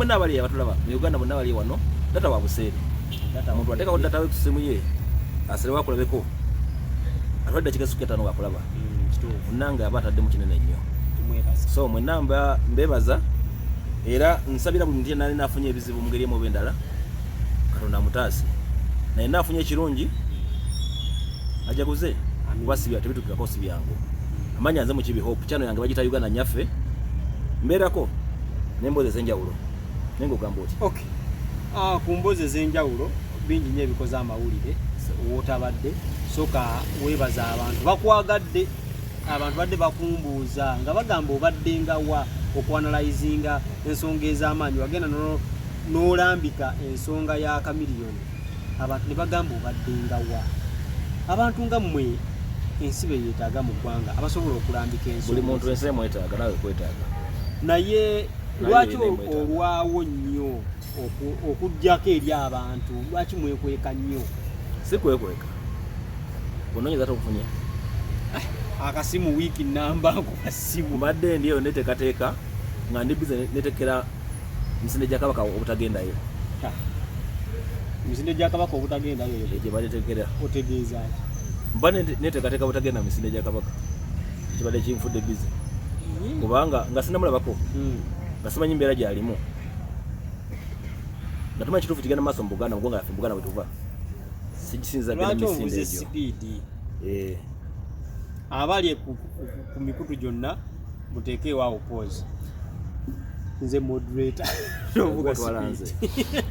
Mwena abali abatulaba mu Uganda, bonna bali wano, data wa buseere. Omuntu ateekako data we ku ssimu ye, aserewo akulabeko, atwadde dakika 50 ng'akulaba. Munange aba ataddemu kinene nnyo. So mwenna mbebaza era nsabira buli muntu yenna alina afunye ebizibu mu ngeri emu oba endala, Katonda amutaase, naye naafunye ekirungi ajaguze, kuba sibya tebitukikako, si byangu. Amanya nze Mukibi Hope, channel yange bagita Uganda Nyaffe, mbeerako n'emboozi ez'enjawulo. Naye ng'ogamba oti? Okay. Ah, ku mboozi ez'enjawulo, bingi nnyo ebikoze amawulire wootabadde. Soka weebaza abantu bakwagadde. Abantu badde bakumbuuza nga bagamba obadde nga wa okuanalyzinga ensonga ez'amaanyi, wagenda n'olambika ensonga ya Kamiliyoni, abantu ne bagamba obadde nga wa. Abantu nga mmwe ensi be yeetaaga mu ggwanga, abasobola okulambika Buli ensonga. muntu ensi emwetaaga, naawe kwetaaga. Naye Naye lwaki erina emwetaaga. olwawo nnyo okuggyako eri abantu? Lwaki mwekweka nnyo? Si kwekweka, onoonyeza tokufunye. Akasimu wiiki namba nkuba simu. Mbadde ndi eyo neteekateeka, nga ndi busy netekera misinde gya Kabaka obutagendayo. Ha. Emisinde gya Kabaka obutagendayo? Gye batetekera. Otegeeza ki? Mba neteekateeka butagenda misinde gya Kabaka, kibadde kinfudde busy kubanga nga sinamulabako, nga simanyi mbeera gyalimu, nga tumanyi kituufu kigenda maaso mu Buganda, mu ggwanga yaffe, mu Buganda bwe tuva, sigisinza genda Lwaki misinde ovuze egyo. Speed. Eh, Abali ku mikutu gyonna muteeke ewaawo pause, nze moderator novuga. Gwotwala nze. Speed.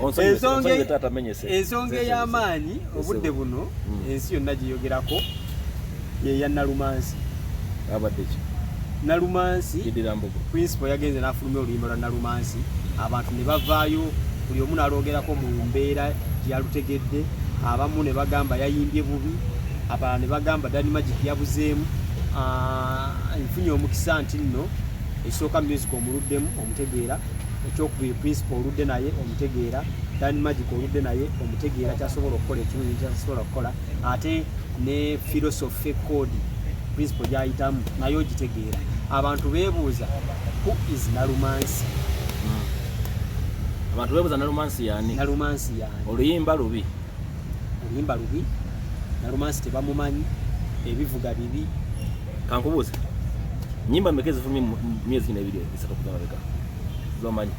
Onsonyiwe taata, menyese. Ensonga ey'amaanyi obudde buno ensi yonna gyeyogerako yeya Nalumansi. Abadde ki? Nalumansi. Kiddira mbugo. Principal yagenze n'afulumya oluyimba lwa Nalumansi, abantu ne bavaayo, buli omu n'alwogerako mu mbeera gyalutegedde. Abamu ne bagamba yayimbye bubi, abalala ne bagamba Dan Magic yabuzeemu. Ah, nfunye omukisa nti nno ekisooka music omuluddemu omutegeera, ekyokubiri Principal oludde naye omutegeera, Dan Magic oludde naye omutegeera kyasobola okukola ekirungi, kyasobola okukola, ate ne philosophy code Principal gyayitamu naye ogitegeera. Abantu beebuuza, who is Nalumansi? Abantu beebuuza Nalumansi yaani? Nalumansi yaani? Oluyimba lubi. Oluyimba lubi, Nalumansi tebamumanyi, ebivuga bibi. Kankubuuze, nyimba mmeka ezifulumye mu myezi gino 2, 3 okuva mabega zomanyi?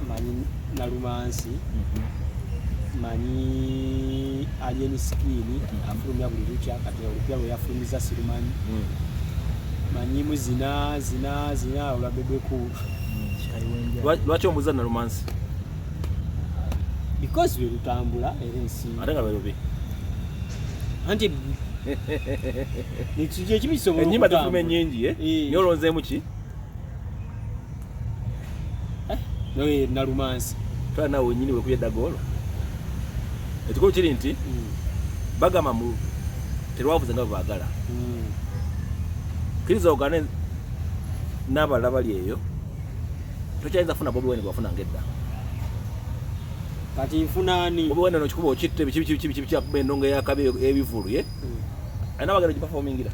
Manyi Nalumansi, manyi Alien Skin afulumya buli lukya, kati olupya lwe yafulumiza sirumanyi. Manyimu zina zina zina olwa Bebe Cool. Lwaki ombuuza Nalumansi? Because lwe lutambula era ensi. Ate nga lwe lubi. Anti ekibi kisobola Enyimba zifuluma okutambula. ennyingi, eh? Eh. Naye olonzeemu ki? Naye Nalumansi. Twala naawe wenyini wekubya eddaga olwo. Ekikulu kiri nti bagamba mu terwavuze nga bwe baagala. Kkiriza ogane n'abalala bali eyo, tokyayinza kufuna Bobi Wine gwewafunanga edda. Kati nfunaani? Bobi Wine ono kikuba okitte biki biki biki biki, akuba endongo eyakabi ebivulu ye alina abagenda giperformingira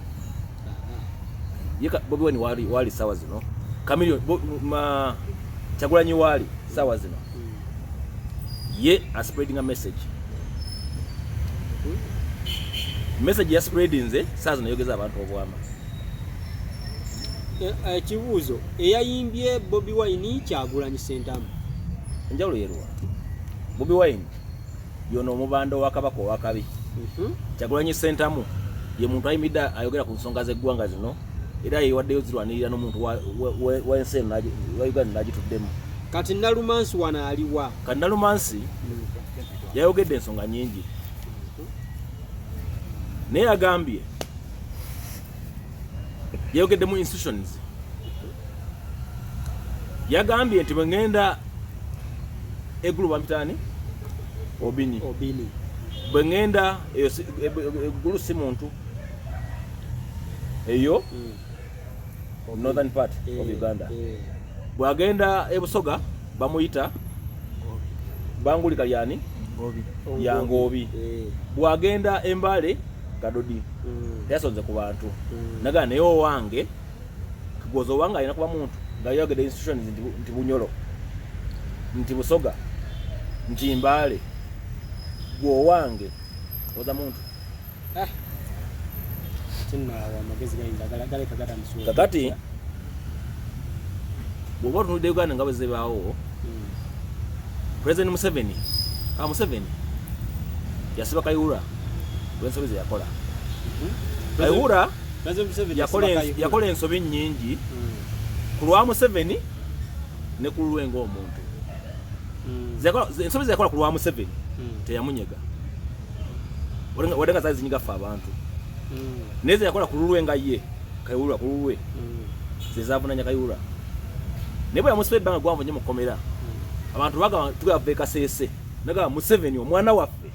ye. Bobi Wine waali saawa zino, Chameleone, Kyagulanyi waali saawa zino, ye aspreadinga message. Message ya spreadinze saawa zino yogeza abantu obwama. Ekibuuzo, eyayimbye Bobi Wine, Kyagulanyi Sentamu? Enjawulo yeruwa? Bobi Wine yono omubanda owa Kabaka owakabi. Kyagulanyi Sentamu ye muntu ayimiridde ayogera ku nsonga z'eggwanga zino, era yewaddeyo zirwanirira n'omuntu w'ensi eno wa Uganda n'agituddemu. Kati Nalumansi wano aliwa? Kati Nalumansi yayogedde ensonga nyingi, naye yagambye, yayogedde mu institutions, yagambye nti bwe ŋŋenda eggulu bampitaani Obini. Obini. Bwe ŋŋenda eyo eggulu si muntu eyo northern part of Uganda. Bw'agenda e Busoga bamuyita Bangulika lyani ya Ngoobi. Bw'agenda Embale Kadodi. Teyasonze ku bantu. Nagaa naye owange kigoza owange alina kuba muntu. Nga yogedde institutions nti Bunyoro, nti Busoga, nti Mbaale, gwe owange oza muntu. Ah. Kinaawo amagezi gayinza galeka gatandise. Kakati bw'oba otunulidde Uganda nga bwe zibaawo, President Museveni, Museveni yasiba Kayihura olw'ensobi ze yakola. Kayihura President Museveni yakola yasiba Kayihura. yakola ensobi nnyingi ku lwa Museveni ne ku lulwe ng'omuntu. Ensobi ze yakola ku lwa Museveni teyamunyega, wadde nga zaali zinyiga ffe abantu, naye ze yakola ku lulwe nga ye Kayihura, ku lulwe ze zaavunanya Kayihura. Naye bwe yamusiba ebbanga gwanvu nnyo mu kkomera, abantu bagamba tugava e Kasese, nagamba Museveni omwana waffe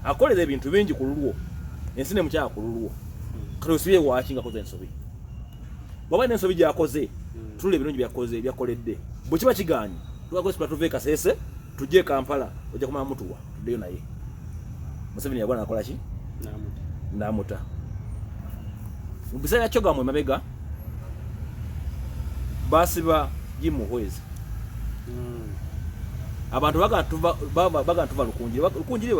akolera ebintu bingi ku lulwo, ensi ne mukyala ku lulwo, kati osibye waaki nga koze ensobi? Bw'aba alina ensobi gy'akoze, tunula ebirungi byakoze byakoledde. Bwe kiba kigaanye, tugakozesa tuve e Kasese tujje e Kampala, ojja kumala mutuwa tuddeyo. Naye Museveni yagwa nakola ki? N'amuta. N'amuta. Mu biseera kyo gamwe emabega basiba Jim Muhwezi. Abantu bagamba tuva Lukunjiri, Lukunjiri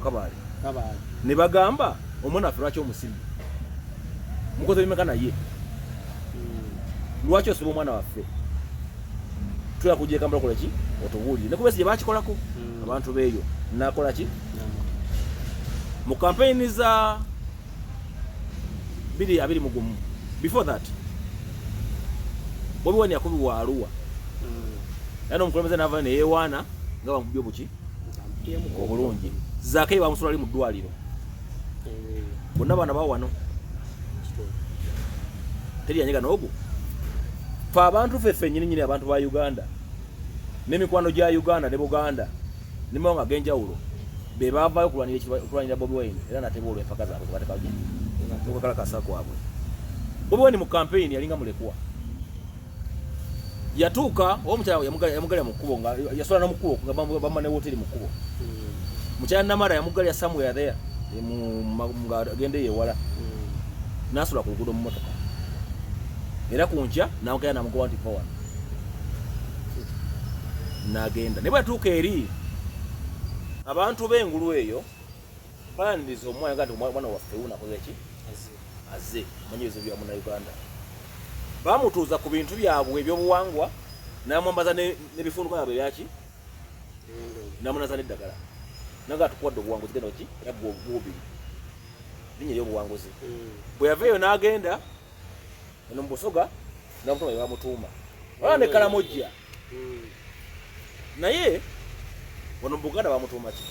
Kabaale. Kabaale. Ne bagamba omwana waffe lwaki omusibye, mukoze bimeka naye? Lwaki osiba omwana waffe? Tulina kujja e Kampala okola ki? Otubuulire. Ne ku Besigye bakikolako. Abantu beeyo nakola ki? N'amuta. Mu kampeyini za 2021, before that, Bobi Wine yakubibwa Arua, era n'omukulembeze n'avayo neyewaana nga bamukubye obuki obulungi. Zakeyo bamusula ali mu ddwaliro. Bonna baana bawano, teri yanyega n'ogwo. Fe abantu ffe nyini nyini, abantu ba Uganda n'emikwano gya Uganda ne Buganda ne mawanga ag'enjawulo be baavaayo okulwanira Bobi Wine, era natebwa olw'empaka zaabwe zebatekawo okwekalakasa kwabwe. Bobi Wine mu campaign yalinga mulekwa, yatuuka oba omukyala yamugalira mu kkubo, nga yasula no mu kkubo, nga bamma ne woteri mu kkubo. Mukyala Namara yamugalira somewhere there, nga agenda eyo ewala, nasula ku luguudo mu motoka, era ku nkya namugenda namugoba nti va wano, nagenda. Naye bwe yatuuka eri abantu b'engulu eyo balaniriza omwana nga nti omwana waffe wuno akoze ki, azze manyi ebizibu bya Munnayuganda. Bamutuuza ku bintu byabwe ebyobuwangwa, namwambaza n'ebifunduka byabwe byaki, namunaza n'eddagala, naga tukuwadde obuwanguzi, genda ki, era gwobiri linnya ery'obuwanguzi. Bwe yava eyo n'agenda eno mu Busoga, namutuuma bye bamutuuma wala ne Kalamojja. Naye wano mu Buganda bamutuuma ki?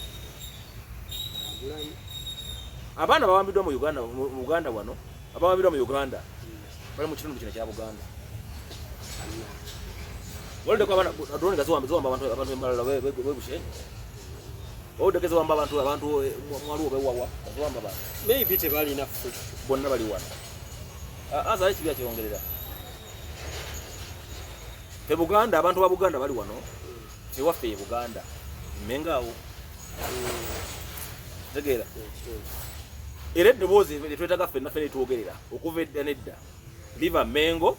Abaana bawambiddwa mu Uganda, mu Buganda wano, abawambiddwa mu Uganda bali mu kitundu kino kya Buganda. Waliddeko abaana drone nga ziwamba abantu embalala bwebushenyi? Owuddeko ziwamba abantu mwaliwo bewawa nga ziwamba abantu? Maybe tebalina ffe. Bonna bali wano. Azaali kibya kyongerera fe Buganda, abantu ba Buganda bali wano, ewaffe ye Buganda, Mmengo awo, tegeera. Era eddoboozi lyetwetaaga ffenna ffenna etwogerera okuva edda nedda liva Mengo,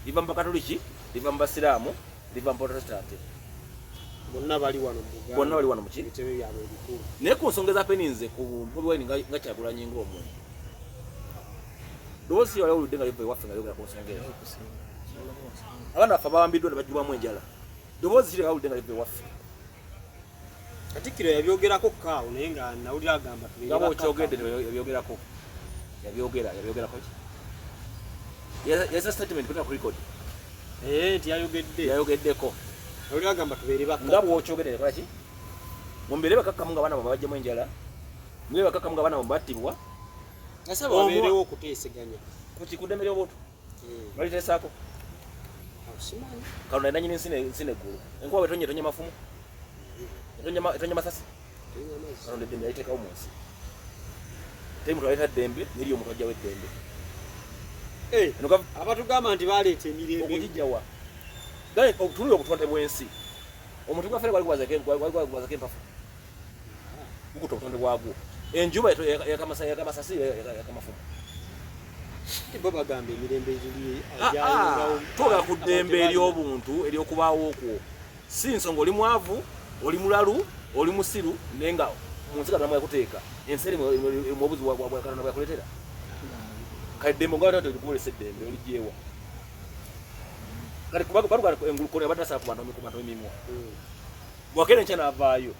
liva mu Bakatoliki, liva mu Basiraamu, liva mu Protestante. Bonna bali wano mu Buganda. Bonna bali wano muki? Ebitebe byabwe ebikulu. Naye ku nsonga eza peninze ku Bobi Wine nga Kyagulanyi ng'omuntu, ddoboozi si wali owulidde nga liva ewaffe nga lyogera ku nsonga ezo? Abaana baffe abawambiddwa ne baggyibwamu enjala, ddoboozi ki lyewawulidde nga liva ewaffe? Katikkiro yabyogerako kaawo, naye nga nawulira agamba tubeere nga bakakkamu. Bwokyogedde yabyogerako, yabyogera, yabyogerako ki? Yasa statement kuta ku record. Eh, nti yayogedde. Yayogeddeko. Nawulira agamba tubeere nga bakakkamu. Bwokyogedde yakola ki? Mumbeere bakakkamu nga abaana bwe bajjamu enjala, mumbeere bakakkamu nga abaana bwe battibwa. Nasaba wabeerewo okuteeseganya. Kuki? Ku ddembe ly'obuntu? Eh, baliteesaako. Awo simanyi. Katonda nanyini nsi neggulu. Enkuba bwetonya etonya mafumu, etonya masasi. Tonya amazzi. Katonda eddembe yaliteekawo mu nsi. Teri muntu aleeta ddembe, neri omuntu ajjawo eddembe. Eh, Eno abatugamba nti baleeta emirembe. Okugijjawa? Gale otunula obutonde bw'ensi. Omuntu gwafere gwali gwazako empafu, gukuta obutonde bwagwo. Enjuba yakamasasi, yakamafumu. Bo bagamba emirembe giri. Twogera ku ddembe ery'obuntu, ery'okubaawo okwo. Si nsonga oli mwavu, oli mulalu, oli musiru, naye nga mu nsi Katonda mwe yakuteeka, ensi erimu obuzibu bwa Katonda bwe yakuleetera. Kale ddembe nga likuwolesa eddembe oligyewa? Kale baluga engulu abadde asala ku bantu emimwa. Bwakeera enkya n'avaayo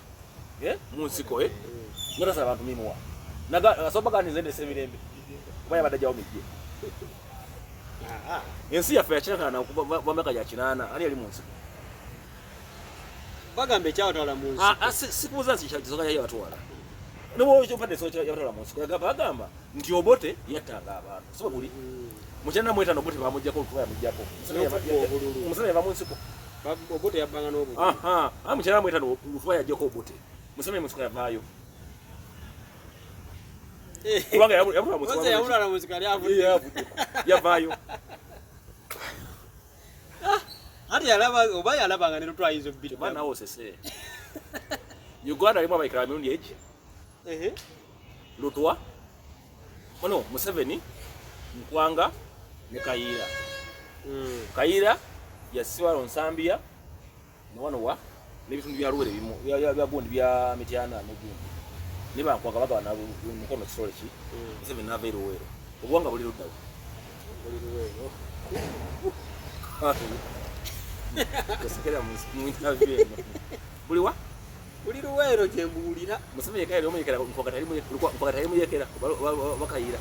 mu nsiko nga tasala bantu mimwa, asobola nze ndesa emirembe oba yabadde ajjawo mijje. Ensi yaffe yakirakalana kuva myaka gya 80. Ani yali mu nsiko? Bagamba ekyabatwala mu nsiko. Sikubuuza nsi kisoka yali yabatwala, nobwokyompadde ensonga yabatwala mu nsiko. Bagamba nti Obote yattanga abantu, si bwe guli? Mu 95 Obote bamugjako, kuba yamugjako Museveni yava mu nsiko. Obote yabbanga n'obululu. Mu 95 Lutwa yajjako Obote, Museveni mu nsiko yavaayo kubanga yabutwala mu nsiko. Yali avudde, yavaayo. Ati yalaba oba yalabanga ne Lutwa ayinza obbiri. Nawe osese Uganda alimu abayikala mirundi egi: Lutwa ono, Museveni, Nkwanga ne Kayiira. Kayiira yasiba Nsambya newano wa n'ebitundu bya Luwere ebimu bya gundi bya Mityana negundi ne bankwanga bagabana mukono kisole ki. Museveni nava e Luweero. Obuwanga buli luddawo? Buli Luweero. Osekera mu interview eno. Buli wa? Buli Luweero gye mbuwulira. Museveni yekka yali omuyekera, Nkwanga tali muyekera bakayira.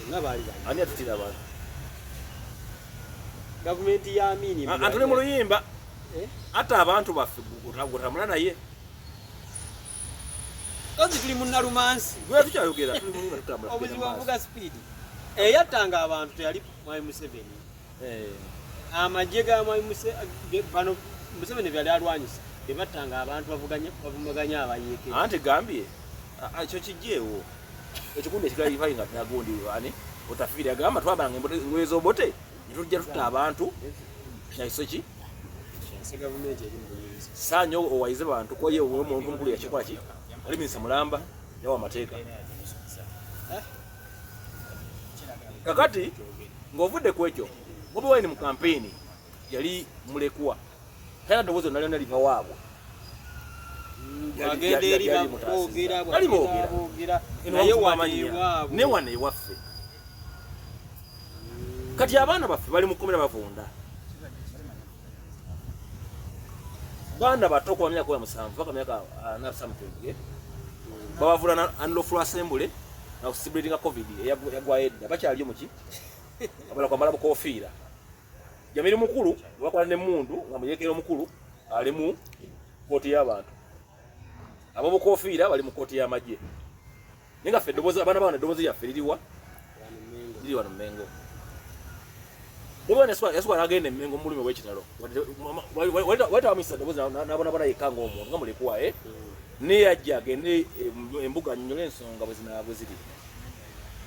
Nga baali bali. Ani atutira abantu? Gavumenti ya Amini. Antuli mu luyimba. Ate abantu baffe gutambula naye. Kozi tuli mu Nalumansi. Gwe tukyayogera, tuli mu luyimba, tutambula. Obuzibu avuga speed. Eyattanga abantu teyali Mwami Museveni. Amagye ga Mwami bano Museveni byali alwanyisa bebattanga abantu bavumaganya abayeekera. Anti gambye ekyo kijjeewo ekikundi ekigalivayi nga nagundi ani otafiire agamba twabanga engoye z'Obote netujja tutta abantu kyakiso ki. Gavumenti eri mu buyinza. Saanya owayize bantu kuba ye omuntu omukulu yakikola ki ali minisita mulamba yawa amateeka. Kakati ng'ovudde ku ekyo, Bobi Wine mu kampeyini yali mulekwa, talina ddoboozi lyonna lyonna liva waabwe. Agenda eri boogera boogera naye wano ewaabwe. Ne wano ewaffe kati abaana baffe bali mu kkomera bavunda, baana bato kuba myaka 17 paka myaka 40 something, babavula unlawful assembly na celebrating COVID eyagwayo edda. Bakyaliyo muki abala kwambala bukofiira. Jamiri mukulu bakola nemundu nga muyekera omukulu ali mu kooti y'abantu, abo bukofiira bali mu kooti y'amagye. Naye nga ffe eddoboozi, abaana bawana, eddoboozi lyaffe liriwa? Liri wano Mmengo. Bobi yasuka n'agenda Emmengo mu bulumi obw'ekitalo. Wali tawamuyisa eddoboozi n'abonabona yekka ng'omuntu nga mulekwa, naye yajja agende embuga annyonnyole ensonga bwe zinaaba bwe ziri.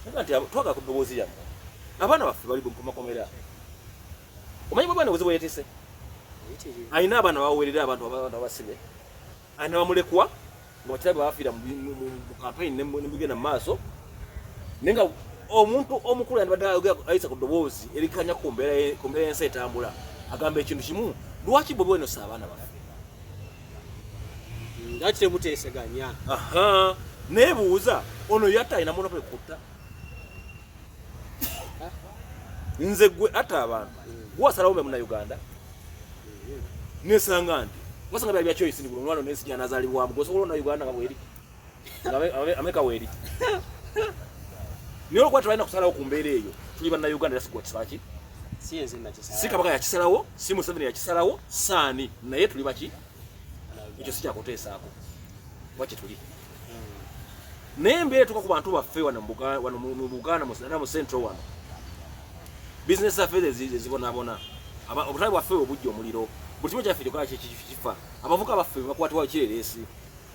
Naga nti twagala ku ddoboozi lyammwe, abaana baffe bali ku makomera. Omanyi bwe bwana obuzibu yetise alina abaana baweerera abantu abasibe, alina bamulekwa nga bakirabe bafiira mu kampeyini nemugenda mu maaso. Naye nga omuntu omukulu yandibadde ayisa ku ddoboozi erikanya ku mbeera y'ensi etambula, agamba ekintu kimu: lwaki Bobi Wine ossa abaana baffe? Lwaki temuteeseganya? Naye buuza ono yatta alina monopole kutta? Nze gwe atta abantu gwasalawo mbe Munnayuganda nesanga nti wasanga byali bya choice ni buli omwana nensi gyanazaalibwamu gwosobola ona Uganda nga bweri nga Amerika weeri, naye olwokuba tebalina kusalawo ku mbeera eyo, tuli Bannayuganda era sigwa kisala ki. Si enze nakisala. Si kabaka yakisalawo, si Museveni yakisalawo, saani naye tuli baki? Ekyo si kyakuteesaako kuba kyetuli. Naye embeera etuuka ku bantu baffe wano wano mu Buganda, naddala mu Central wano, bizinesi zaffe ezibonaabona, obutale bwaffe bwe bujja omuliro, buli kimu kyaffe kyokola kifa, abavuka baffe bakwatibwa kirereesi,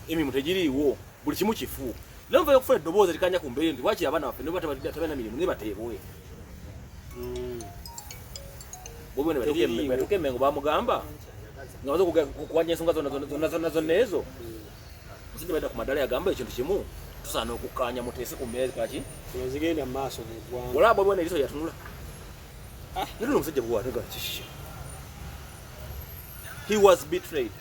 emirimu tegiriiwo, buli kimu kifu. Naye nvayo okufuna eddoboozi erikanya ku mbeera nti lwaki abaana baffe ne tebalina mirimu naye bateebwe. Bobi Teririiwo. batuuka Emmengo bamugamba nga baze okuwanya ensonga zonna zonna zonna zonna ezo. Musajja badda ku maddaala yagamba ekintu kimu: Tusaana okukkaanya muteese ku mmeeza kaki zigenda mu maaso mu ggwanga. Olaba Bobi Wine eriiso yatunula. Yatunula omusajja bw'ate kiki. He was betrayed.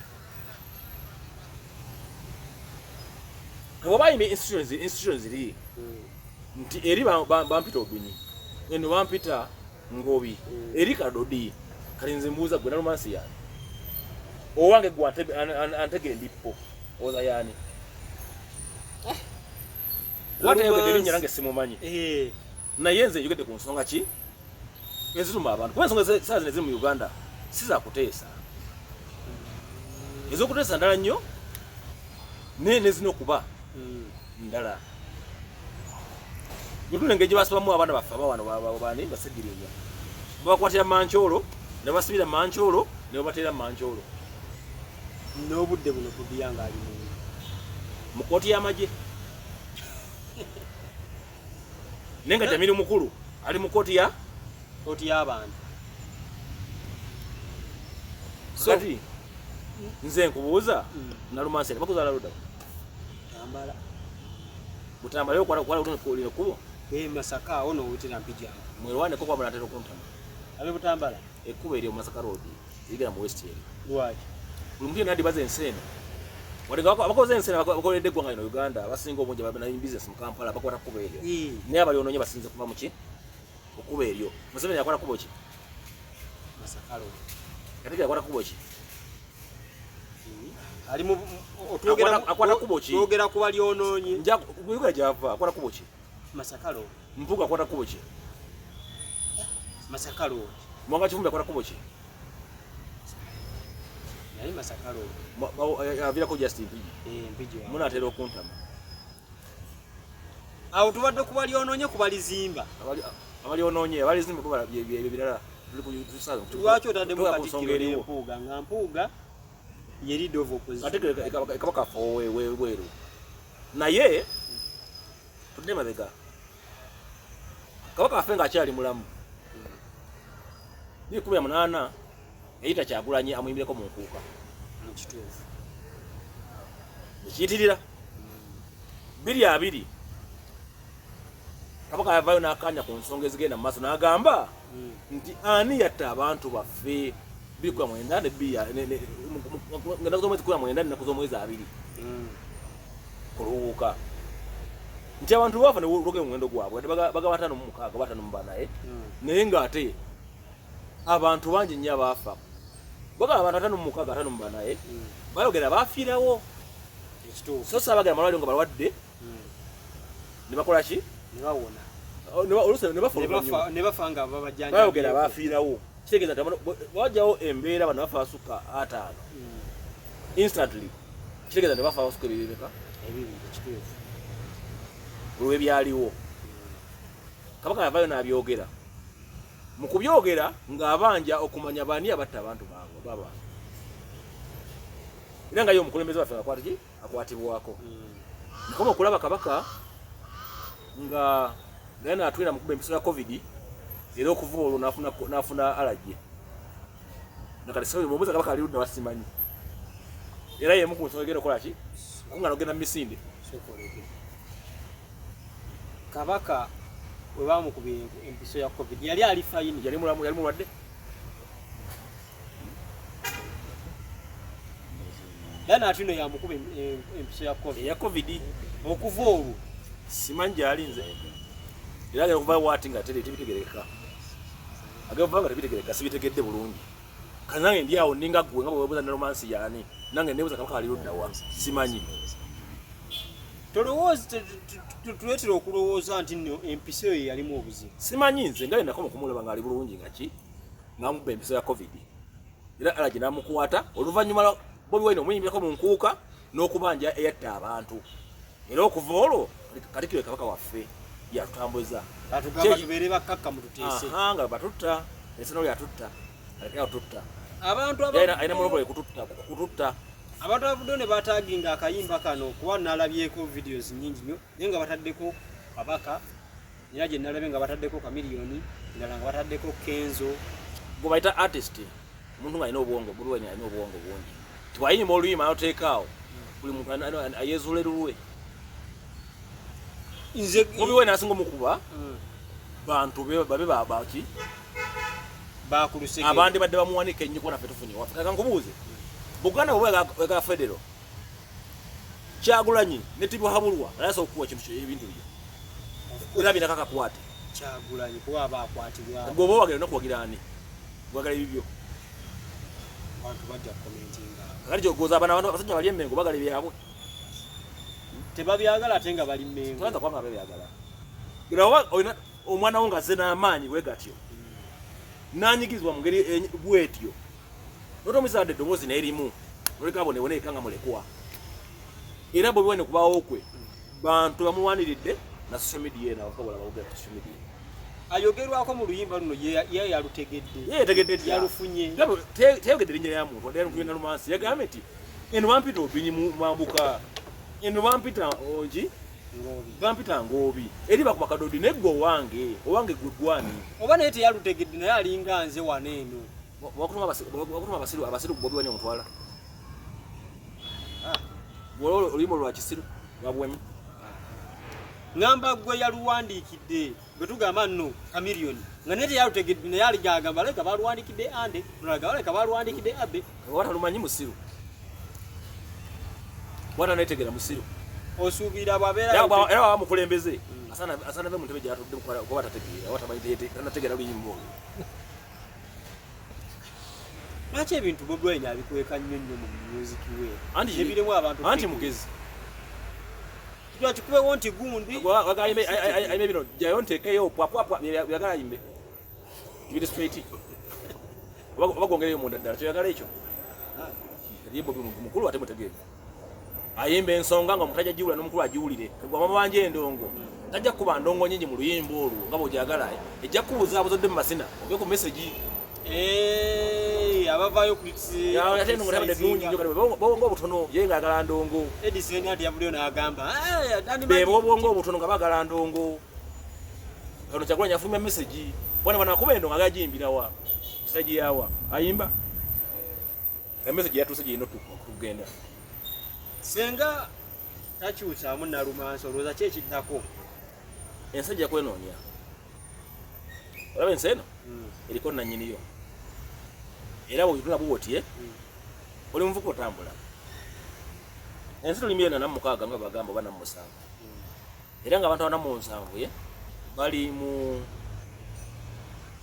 Bw'oba ayimba institutions ziri nti eri bampita Obini, eno bampita Ngobi, eri Kadodi. Kati nze mbuuza gwe Nalumansi yani owange gwe antege ndippo oza yani watayogedde erinnya nange simumanyi. Naye nze njogedde ku nsonga ki eziruma abantu, kuba ensonga saa zino eziri mu Uganda si za kuteesa. Ez'okuteesa ndala nnyo naye nezina okuba ndala. Gutula engeri gye basibamu abaana baffe abawano bani basegirinya, babakwatira mankyolo ne basibira mankyolo ne babateera mankyolo. N'obudde buno Bobi nga ali mu kkooti y'amagye, naye nga Jamiru mukulu ali mu kkooti ya kkooti y'abantu. So kati nze nkubuuza, Nalumansi bakuzaala ludda? Tambala. Butambala okwala lino kkubo. Masaka awo n'owetera Mpijjango. Mwerwaneko kuba munatera okuntama. Abe Butambala? Ekkubo eryo Masaka Road erigenda mu West eri. Lwaki? Buli muntu yenna adibaza ensi eno. Wadde nga abakoze ensi eno bakoledde eggwanga lino Uganda, abasinga obungi abana business mu Kampala bakwata kkubo eryo. Naye abalyonoonye basinze kuva mu ki? Ku kkubo eryo. Museveni yakwata kkubo ki? Masaka Road. Katikkiro yakwata kkubo ki? Ali mu otwogera Akwata kkubo ki? Twogera ku balyonoonye. Nja kuyogera gy'ava, akwata kkubo ki? Masaka Road. Mpuuga akwata kkubo ki? Masaka Road. Mwanga Kivumbi akwata kkubo ki? Naye Masaka Road. Aviirako Justin Mpigi. Mpigi wa. Munaatera okuntama. Awo tubadde ku balyonoonye ku balizimba. Abalyonoonye, abalizimba bo bye birala. Tuli ku Lwaki otaddemu tuli ku nsonga Katikkiro eriwo. ne Mpuuga nga Mpuuga ye leader of opposition? Katikkiro Kabaka affe webweru. Naye tudde mabega. Kabaka affe ng'akyali mulamu. 2018 yayita Kyagulanyi amuyimbireko mu nkuuka. Mu kituufu. Ekiyitirira. 2020 Kabaka yavaayo n'akkaanya ku nsonga ezigenda mu maaso n'agamba nti ani yatta abantu baffe 2019 ne bbiri ennaku z'omwezi 19 n'ennaku z'omwezi 20 ku Luwuuka, nti abantu baafa ne lwogera omuwendo gwabwe bagaba 56 54, naye ng'ate abantu bangi nnyo abaafa. Bagaba abantu 56 54, bayogera baafiirawo. Ekituufu. So saabagala malwaliro nga balwadde ne bakola ki? Ne bawona. Oluusi ne bafa oluvannyuma. Ne bafa nga babajjanjabye. Bayogera baafiirawo. Kitegeeza nti wajjawo embeera bano bafa basukka 50. Instantly. Kitegeeza nti bafa basukka ebibiri bimeka? Ebibiri, kituufu. Olw'ebyaliwo. Kabaka yavaayo n'abyogera. Mu kubyogera ng'abanja okumanya baani abatta abantu baabwe baba. Era nga ye omukulembeze waffe akwata ki? Akwatibwako. Nakoma okulaba Kabaka nga naye naatwina mukuba empiso ya COVID, era okuva olwo n'afuna allergy. Nakati sasa bw'omubuuza Kabaka ali ludda wa simanyi. Era ye mu ku nsonga egenda okukola ki? Kuŋŋaana okugenda mu misinde. Kabaka bwe baamukubira empiso ya COVID yali ali fine. Yali mulamu, yali mulwadde. Era Atwine yamukuba empiso ya COVID. Eya COVID. Okuva olwo simanyi gy'ali nze. Era agenda kuva waati nga tebitegerekeka. Agenda kuva nga tebitegerekeka, sibitegedde bulungi. Kati nange ndi awo nninga ggwe nga bwe weebuuza Nalumansi y'ani. Nange neebuuza Kabaka ali ludda wa, simanyi. Tolowooza, tuleetera okulowooza nti nno empiso eyo yalimu obuzibu. Simanyi nze nga nakoma okumulaba ng'ali bulungi nga ki ng'amukuba empiso ya COVID. Era allergy n'amukwata oluvannyuma lwa Bobi Wine omuyimbirako mu nkuuka n'okubanja eyatta abantu. Era okuva olwo Katikkiro Kabaka waffe yatutambuza. Atugamba tubeere bakkakkamu tuteese. Aha, nga batutta, ensi yatutta, alekera kututta. Abantu alina mulobole kututta, kututta. Abantu abavuddeyo ne bataaginga akayimba kano kuba nalabyeko videos nnyingi nnyo, naye nga bataddeko Kabaka, era gye nalabye nga bataddeko Chameleone, endala nga bataddeko Kenzo. Gwe bayita artist, omuntu ng'alina obwongo, Bobi Wine alina obwongo bungi. Tiwayimba oluyimba n'oteeka awo, buli muntu ayezuula lulwe. Nze Bobi Wine asinga omukuba bantu babe baki bakuluseke abandi badde bamuwanika ennyo kuba naffe tufunye waffe. Kaka nkubuuze, Buganda bwe bwegala federo, Kyagulanyi ne Tibuhaburwa alasa okukuwa ekintu ebintu byo era bina kakakwate. Kyagulanyi kuba aba akwatibwa. Gwe oba owagala nokuwagira ani? Gwagala ebibyo. Abantu bajja commentinga. Kakati kyogoza abana abantu abasajja bali emengo bagala ebyabwe. Tebabyagala ate nga bali Mengo. Toyinza kubanga babyagala. Era oba olina omwana wo ng'azze n'amaanyi bwe gatyo, n'anyigirizibwa mu ngeri bw'etyo, notomuzaadde eddoboozi n'erimu noleka abonebone eka nga mulekwa. Era Bobi Wine okubaawo kwe bantu bamulwaniridde na social media eno, abakabula bawogera ku social media. Ayogerwako mu luyimba luno ye yalutegedde. Ye yategedde dda. Yalufunye. Teyogedde linnya lya muntu, wadde yalugenda Lumansi. Yagambye nti eno bampita Obinyi Mwambuka, eno bampita Ongi, Ngoobi. Bampita Ngoobi, eri bakuba kadodi naye gwe owange, owange gwe gwani. Oba naye teyalutegedde naye alinga nze wano eno. Wakutuma abasiru, abasiru Bobi Wine omutwala. Bw'olaba oluyimba lwa kisiru lwa buwemu. Ngamba gwe yaluwandiikidde, bwe tugamba nno Chameleone nga naye teyalutegedde naye aligagamba leka baluwandiikidde Ande, lulaga leka baluwandiikidde Abe. Oba talumanyi musiru. Oba taneetegera musiru. Osuubira bw'abeera Era bw'aba mukulembeze, asaana ave mu ntebe gy'atudde kuba tategeera, oba tamanyi tanategeera luyimba olwo. Lwaki ebintu Bobi Wine abikweka nnyo nnyo mu music we? Ebirimu abantu Anti mugezi. Lwaki kubewo nti gundi? Ayimbe bino, jjayo nteekeyo pwa pwa pwa, byagala ayimbe. Biri straight. Oba gwongereyo munda ddala, kyoyagala ekyo. Ye Bobi muntu mukulu ate mutegeevu. Ayimba ensonga nga omuntu ajja giwulira n'omukulu agiwulire. Gwe amabanja endongo. Tajja kukuba ndongo nnyingi mu luyimba olwo nga bw'ogyagala. Ejja kukubuzaabuzodde mu masina, ove ku message. Abavaayo Ya, ate endongo tabadde nnungi nnyo, kati bw'obwongo obutono, ye ng'ayagala ndongo. Edison ati yavuddeyo n'agamba, Danny Be Magic. b'obwongo obutono nga baagala ndongo. Kano Kyagulanyi afulumya message. Bwana bwana akuba endongo agagiyimbira wa? Message yawa? Ayimba? Emessage yatuuse gy'erina okugenda. Senga takyusaamu Nalumansi, olowooza ki ekiddako? Ensi ejja kwenoonya. Olaba ensi eno eriko nnannyiniyo. Era bw'ogitunda bw'oti, oli muvuka otambula. Ensi tuli miliyooni 46 nga bagamba oba 47. Era ng'abantu 47 bali mu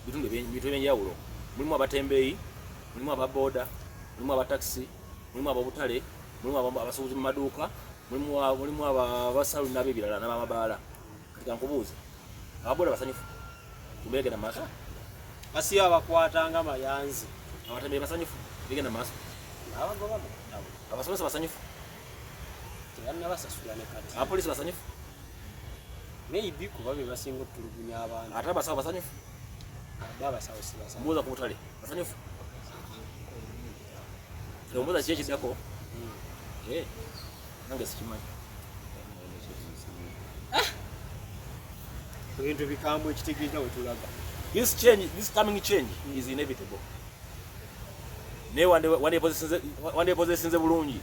bitundu eby'enjawulo. Mulimu abatembeeyi, mulimu ababooda, mulimu abatakisi, mulimu ab'obutale, mulimu abasuubuzi mu maduuka, mulimu abasalu n'ab'ebirala n'abamabaala. Kati kankubuuze, ababooda basanyufu? Tubeegenda mu maaso? Basiyo abakwata nga mayanzi. Abatembeeyi basanyufu? Bigenda mu maaso? Abagoba mu katabo. Abasomesa basanyufu? Tebannabasasula ne kati. Abapoliisi basanyufu? Maybe kuba be basinga okutulugunya abantu. Ate abasawo basanyufu? Abo abasawo si basanyufu. Mbuuza ku butale, basanyufu? Ombuuza ki ekiddako? Nange sikimanyi. Ebintu bikambwe ekitegeeza we tulaga. This change, this coming change is inevitable. Naye wandepozesinze bulungi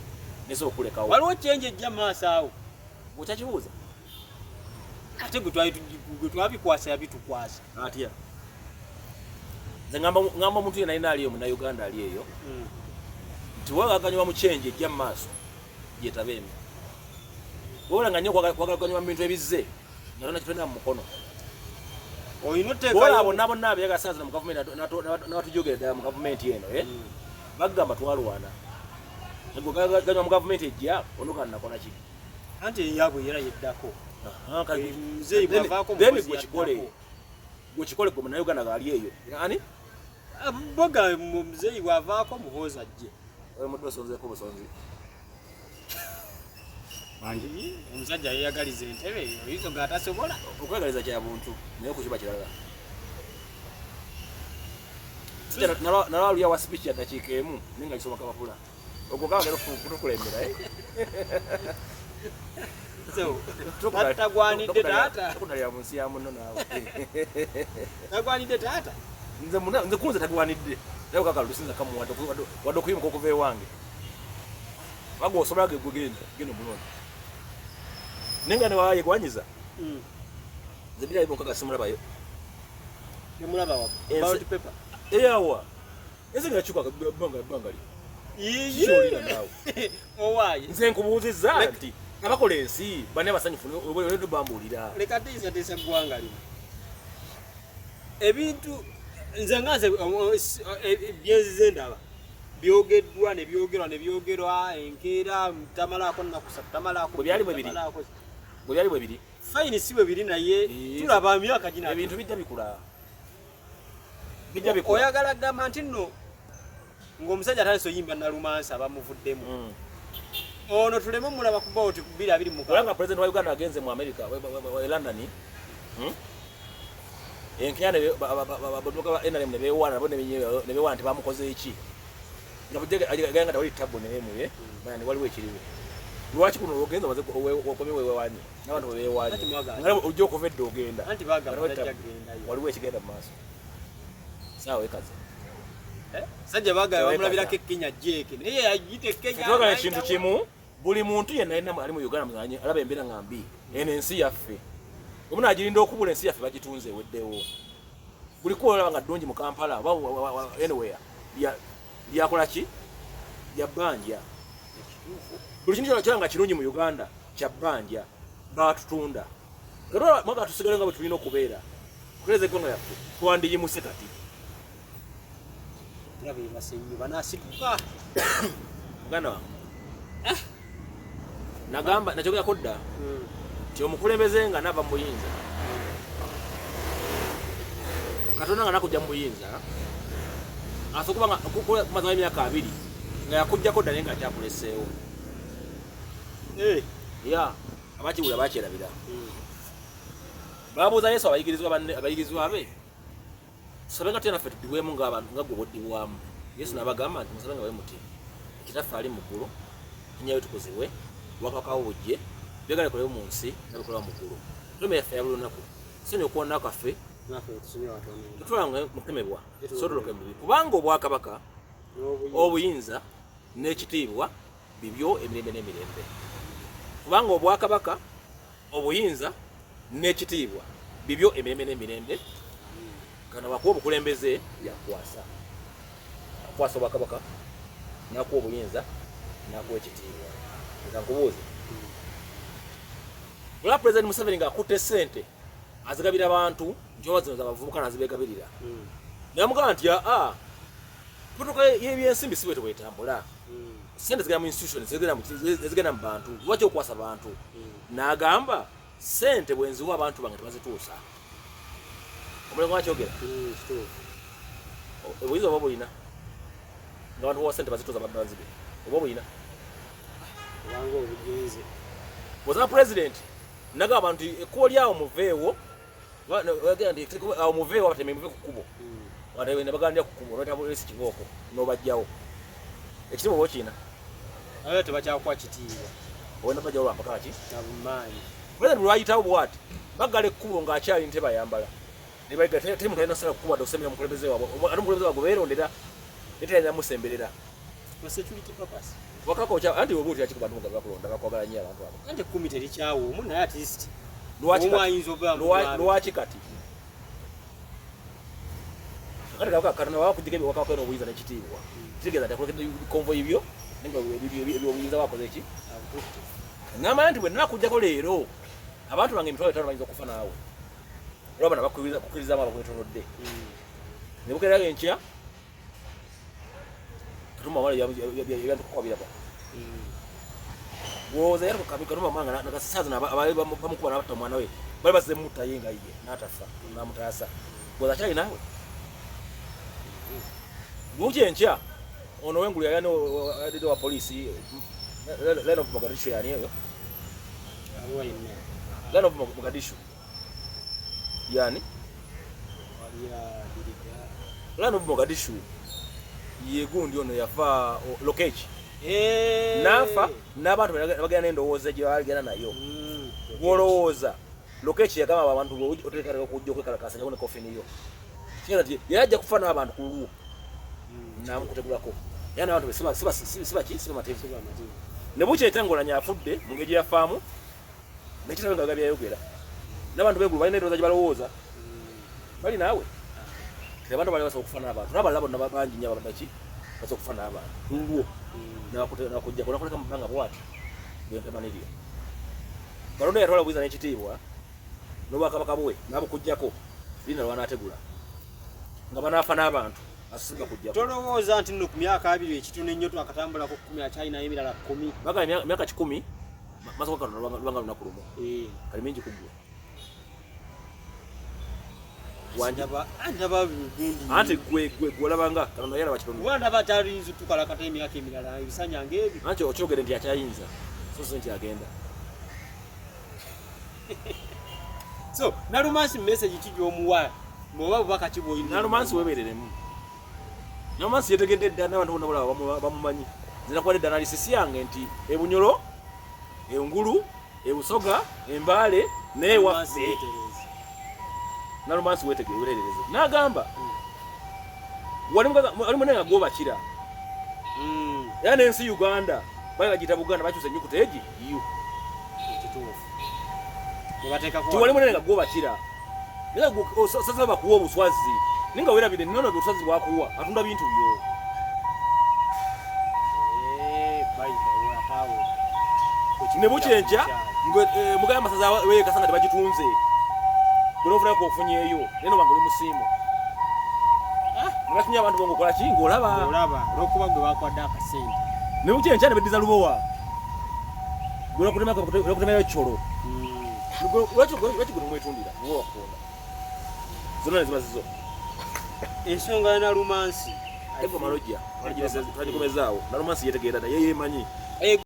nesobola okulekawo. Waliwo change ejja mu maaso awo. Okyakibuuza? Ate gwe twabikwasa yabitukwasa. Atya? Nze ngamba omuntu yenna alina aliyo Munnayuganda ali eyo nti wagaganywa mu change ejja mu maaso gyetabe emu. Wabula nga nnyo kwagala mu bintu ebizze nga tolina kitolina mu mukono. Olina oteekayo Bw'olaba bonna bonna abeeyagala ssente zino mu gavumenti n'abatujogera ddala mu gavumenti eno, bagamba twalwana. Gwe ganywa mu gavumenti ejja onuka nakola ki? Anti eyaabwe era yeddako. Aha, kati Muzeeyi bw'avaako then mukozi gwe kikole. yaddako. Gwe kikole gwe Munnayuganda ng'ali eyo. Ani? Boga muzeeyi bw'avaako Muhoozi ajje. Oyo muddo osonzeeko busonzi. Wangi, omusajja yeeyagaliza entebe, oyinza nga atasobola. Okwegaliza kya buntu, naye okukiba kirala. Nalwa luya wa speech ya dakiika emu, naye nga gisoma kabapula. Ogwo kaba genda kutukulembera, eh? So, tagwanidde taata. Tokudalira mu nsi ya munno naawe. Tagwanidde taata. Nze nze kunze tagwanidde. Naye kaka lusinza kamuwadde wadde okuyimuka okuva ewange. Bago osobola ge gwe genda, genda omulonde. Naye nga ne waayegwanyiza, Nze 2026 simulabayo. Temulaba wa ballot paper. Eyawa ensi nga yakyuka ebbanga li kyolina naawe. Owaaye. Nze nkubuuzizza nti abakola ensi bani abasanyufu bambuulira. Leka tiisatiisa eggwanga lino. Ebintu nze nga nze byenzize ndaba byogeddwa ne byogerwa ne byogerwa enkeera tamalaako nnaku ssatu tamalaako Bwe byali bwe biri. Bwe byali bwe biri. Fine, si bwe biri naye tulaba emyaka gino ebintu bijja bikula. Bijja bikula. Oyagala gamba nti nno ng'omusajja atandise oyimba Nalumansi abamuvuddemu. Ono tuleme mulaba ku ballot ku 2026. Olanga president wa Uganda agenze mu America, e London. Enkya ne baduka ba NRM ne beewaana nabo ne beewaana nti bamukoze eki. Nga bujja agenda nga tewali tabu naye muye, bana ne waliwo ekiriwo. Lwaki kuno ogenza omaze okomye weewaanye n'abantu bwe beewaanye. Anti mwagala. Nga ojja okuva edda ogenda. Anti bagamba Waliwo tajja tabu. kugendayo. Waliwo ekigenda mu maaso. Saawa ekaze. Sajja bagala Tewekaza. bamulabirako e Kenya Jeke naye yayita e Kenya. Twagala ekintu kimu, buli muntu yenna yenna ali mu Uganda muzanye alaba embeera nga mbi. Eno ensi yaffe. Omu naagirinda okubula ensi yaffe bagitunze eweddewo. Buli kkubo olaba nga ddungi mu Kampala oba anywhere lyakola ki? Lya bbanja. Buli kintu kyonna nga kirungi mu Uganda kya bbanja. Baatutunda. Era mwagala tusigale nga bwe tulina okubeera. Kutereeza eggwanga lyaffe twandiyimuse kati. Nga beebase nnyo banaasituka. Muganda wange. Nagamba nakyogerako dda nti omukulembeze nga naava mu buyinza, Katonda nga nakujja mu buyinza, asobola kuba nga kumazamu emyaka 20 nga yakuggyako dda naye nga akyakuleseewo. Ya, abakiwulira bakyerabira. Babuuza Yesu abayigirizwa banne, abayigirizwa be, tusabe nga tutya naffe tuddibwemu ng'abantu nga gwe bw'oddibwamu. Yesu n'abagamba nti musabe nga bwe muti, Kitaffe ali mu ggulu, erinnya lyo litukuzibwe, obwakabaka bwo bujje, by'oyagala bikolebwe mu nsi nga bikolebwa mu ggulu. Emmere yaffe eya buli lunaku, tusonyiwe okwonoona kwaffe, tetulanga mu kukemebwa, so tulokoke mu bibi. Kubanga obwakabaka, obuyinza n'ekitiibwa bibyo emirembe n'emirembe. Kubanga obwakabaka, obuyinza n'ekitiibwa bibyo emirembe n'emirembe. Kana wakuwa obukulembeze yakwasa. Akwasa obwakabaka, n'akuwa obuyinza, n'akuwa ekitiibwa. Leka nkubuuze. Olaba President Museveni ng'akutte ssente azigabira abantu nti oba zino z'abavubuka n'azibeegabirira. Naye amugamba nti aa, putuka y'ebyensimbi si bwetyo bwetambula. Ssente zigenda mu institution, zigenda mu bantu. Lwaki okwasa bantu? N'agamba ssente bwe nziwa abantu bange tebazituusa. Omulengo wakyogera? Obuyinza oba obulina nga abantu bawa ssente bazituusa babanzibe oba obulina? Kubanga obugenze. Bw'osanga president nagamba abantu ekkubo lyawo muveewo, nti awo muveewo abatemi muve ku kkubo. Abantu ne bagandira ku kkubo, n'oyita polisi kibooko n'obajjawo. Ekitiibwa oba okirina? Abaana tebakyakuwa kitiibwa. Ogenda bajjawo lwa mpaka ki? Na bumaanyi. President lwayitawo bw'ati, baggala ekkubo ng'akyali ntebe ayambala. Ne bayiga, teri muntu alina kusala ku kkubo wadde okusembera omukulembeze waabwe. Ate omukulembeze waabwe beerondera, naye teri alina musemberera. For security purpose. Wakaka okya, anti oba otya ki ku bantu nga bakulonda, bakwagala nnyo abantu abo. Anti ekkumi terikyawa omu naye at least Lwaki omu kati? ayinza okuba mu mwami. Lwaki kati? Kati kabaka Katonda bw'aba akuggyeko ebiwakawaka n'obuyinza n'ekitiibwa, kitegeeza nti akulekedde konvoyi byo, naye nga eby'obuyinza bwakoze ki? Abukutte. N'amanya nti bwe nnaakuggyako leero, abantu bange 500,000 bayinza okufa naawe. Olwa bano abakukkirizaamu abakwetoolodde. Ne bukeera enkya, Katumba Wamala ebyantukuka biraba. Bw'owoza yali Katumba Wamala nga nakasaaza abaali bamukuba n'abatta omwana we, bali bazze mutta ye nga ye n'atafa, n'amutaasa. Bw'owoza akyali naawe? Bw'okya enkya, ono ow'engulu yali ani wa poliisi, Line of Mogadishu yani oyo? Line of Mogadishu. Yani? Line of Mogadishu. Ye gundi ono yafa Lokech. N'afa n'abantu bagenda n'endowooza gye bagenda nayo. Gw'olowooza Lokech yagamba abantu oteekateka okujja okwekalakaasa ne kofini yo. Kigenda nti yali ajja kufa n'abantu ku lulwo. N'amukutegulako. Era n'abantu be siba mativu. Ne bukya etangolanya afudde mu ngeri gye yafaamu, nekitabo nga byayogera. N'abantu b'eggulu balina endowooza gye balowooza. Bali naawe. Kati abantu bali basobola okufaanana abantu. N'abalala bonna bangi nnyo abadde ki basobola okufaanana abantu. Lulwo. Nakujjako nakuleka mu bbanga bw'ati. Gwe mpemaniryo. Katonda yatwala obuyinza n'ekitiibwa n'obwakabaka bwe n'abukuggyako lina lw'anaategula nga banaafa n'abantu asinga kujjako. Tolowooza nti nno ku myaka 20 ekitono ennyo twakatambulako 10 akyalinayo emirala 10. Bagamba emyaka 100 maaso ga Katonda lubanga lunaku lumu. Kali mingi ku ggwe. Ndaba gundi. Anti gwe gwe gwe olabanga Katonda yalaba kitono. Kuba ndaba akyayinza otukalakata emyaka emirala ebisanya ng'ebyo. Anti okyogere nti akyayinza so si nti agenda. So Nalumansi message ki gy'omuwa bw'oba bubaka ki bw'olina? Nalumansi weebereremu. Nalumansi yetegedde dda n'abantu bonna bolaba bamumanyi. Nze nakuwadde dda analysis yange nti e Bunyoro, e Ngulu, e Busoga, e Mbale n'ewaffe. Nalumansi weetegereze. N'agamba wali munene nga gw'obakira. Era n'ensi Uganda bali bagiyita Buganda bakyusa ennyukuta egi U. Tiwali munene nga gw'obakira. Naye osazeewo bakuwa obuswazi. Naye nga weerabidde nnono obuswazi bwakuwa atunda bintu byo. Ne bukya enkya mugaya amasaza weekasa nga tebagitunze. Gwe n'ofunayo k'ofunyeeyo naye noba ng'oli musiimu. Ne batumya abantu bo ng'okola ki ng'olaba. Olaba olw'okuba gwe bakwadde akasente. Ne bukya enkya ne beddiza Lubowa. Gwe n'okutemerayo Cholo. Lwaki gwe nomwetundira gwe wakukonda zonna ne ziba zizo. Ensonga ya Nalumansi. Ego malojja twagikomezaawo. Nalumansi yetegeera dda ye yeemanyi.